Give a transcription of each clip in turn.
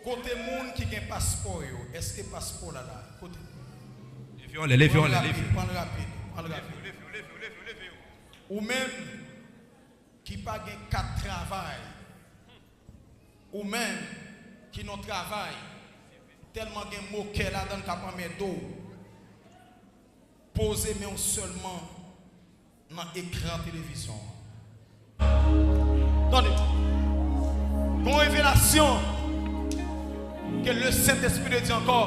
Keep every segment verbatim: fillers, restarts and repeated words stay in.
Kote moun ki gen paspò yo? Èske paspò la la? Kote? Leve yo anlè, leve yo anlè, leve yo. Pran l rapid, pran l rapid, pran l rapid. Ou menm ki pa gen kat travay, ou menm ki nan travay, tèlman gen mokè ladan l k ap anmède w, poze men w sèlman nan ekran televizyon an. Tande. Gon revelasyon ke le Sentespri de Dye ankò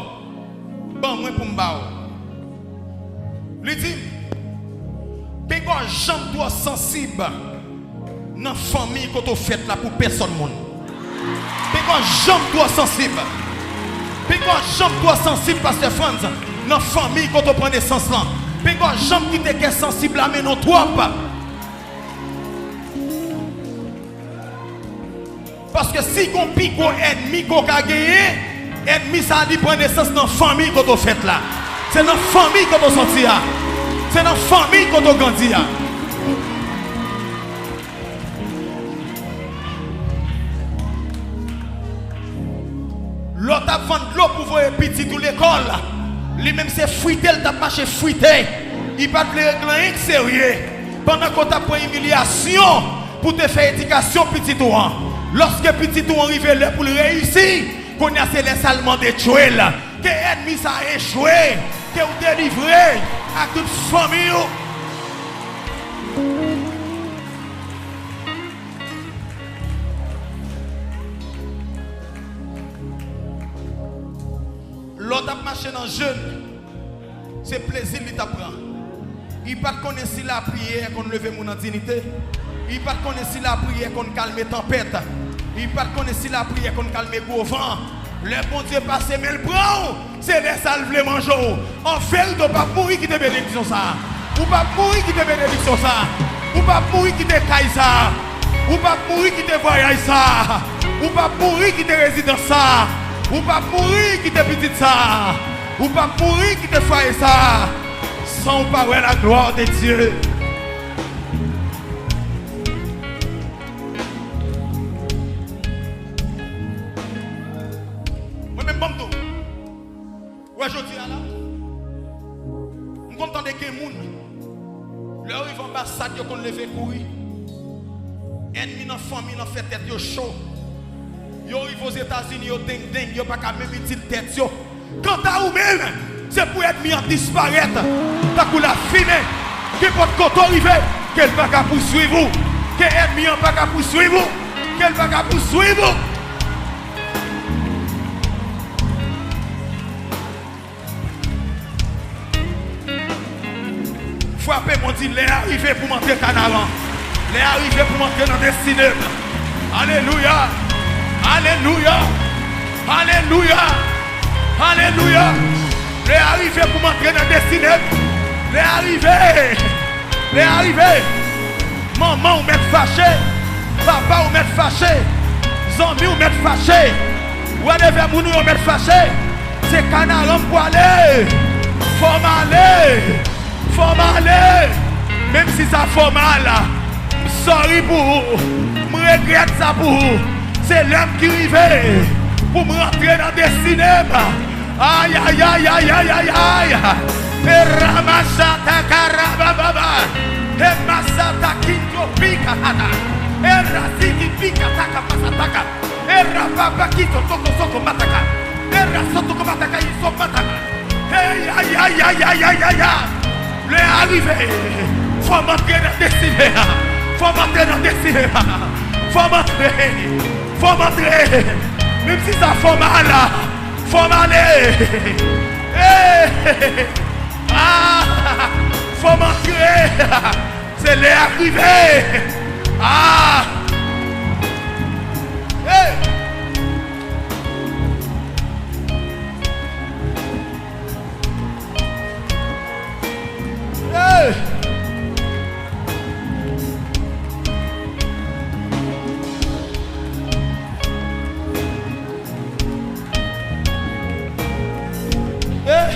ban mwen pou m ba w. Li di m, peko janm twò sansib nan fanmi kote w fèt la pou pèsòn moun. Peko janm twò sansib. Peko janm twò sansib, Pastè Frantz, nan fanmi kote w pran nesans lan. Peko janm kite kè sansib la mennen w twòp. Paske si gon pi gwo ènmi ke w ka genyen, ènmi sa a li pran nesans nan fanmi kote w fèt la. Se nan fanmi kote w sòti a. Se nan fanmi kote w grandi a. Lè w t ap vann dlo pou voye pitit ou lekòl, li menm se frite l t ap mache frite. Li pa t vle regle anyen k serye. Pandan ke w t ap pran imilyasyon pou te fè edikasyon pitit ou an. Lòske pitit ou an rive lè pou l reyisi, kounye a se lè sa l mande Dye l. Ke ènmi sa a echwe, ke w delivre ak tout fanmi w. Lè w t ap mache nan jèn, se plezi l li t ap pran. Li pa t konnen si lapriyè konn leve moun an diyite. Li pa t konnen si lapriyè konn kalme tanpèt. Li pa t konnen si lapriyè konn kalme gwo van. Lè Bondye pase men l pran w, se lè sa l vle manje w. An verite, w p ap mouri kite benediksyon sa a. Ou p ap mouri kite benediksyon sa a. Ou p ap mouri kite kay sa a. Ou p ap mouri kite vwayaj sa a. Ou p ap mouri kite rezidans sa a. Ou p ap mouri kite pitit sa a. Ou p ap mouri kite fwaye sa a san w pa wè la gloire de Dieu. Mwen menm, ban m di w. Ou wè jodi a la, m konn tande gen moun, lè yo rive anbasad, yo konn leve kouri. Ènmi nan fanmi nan fè tèt yo cho. Yo rive Ozetazini, yo dengdeng, yo pa ka menm itil tèt yo. Kanta ou menm, se pou ènmi an disparèt tankou lafimen. Kenpòt kote w rive, ke l pa ka pouswiv ou. Ke ènmi an pa ka pouswiv ou. Ke l pa ka pouswiv ou. Frape men w, di, lè a rive pou m antre Kanaran. Lè a rive pou m antre nan destine m. Alelouya! Alelouya! Alelouya! Alelouya! Lè a rive pou m antre nan destine m. Lè a rive! Lè a rive! Manman w mèt fache, papa w mèt fache, zanmi w mèt fache. Wè levè moun ou yo mèt fache. Se Kanaran m pwale. Fò m ale. Fò m ale. Menm si sa fè w mal, m sorry pou ou. M regrèt sa pou ou. Se lè m ki rive pou m rantre nan destine m. Ay, ay, ay, ay, ay, ay, ay. E ramasata karabababa. E masata kinto pikatata. E rasiki pikataka masataka. E rababa kito toko soko mataka. E rasotoko mataka iso mataka. Hey, ay, ay, ay, ay, ay, ay, ay. Lè a rive. Fò m antre nan destine. Fò m antre nan destine. Fò m antre. Fò m antre. Menm si sa fè w mal. Fò m ale! Hey! Ah! Fò m antre! Se lè a rive! Ah! Hey! Hey! Eh!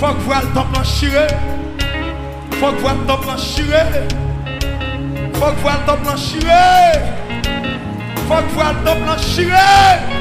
Fòk vwal tanp lan chire. Fòk vwal tanp lan chire. Fòk vwal tanp lan chire. Fòk vwal tanp lan chire.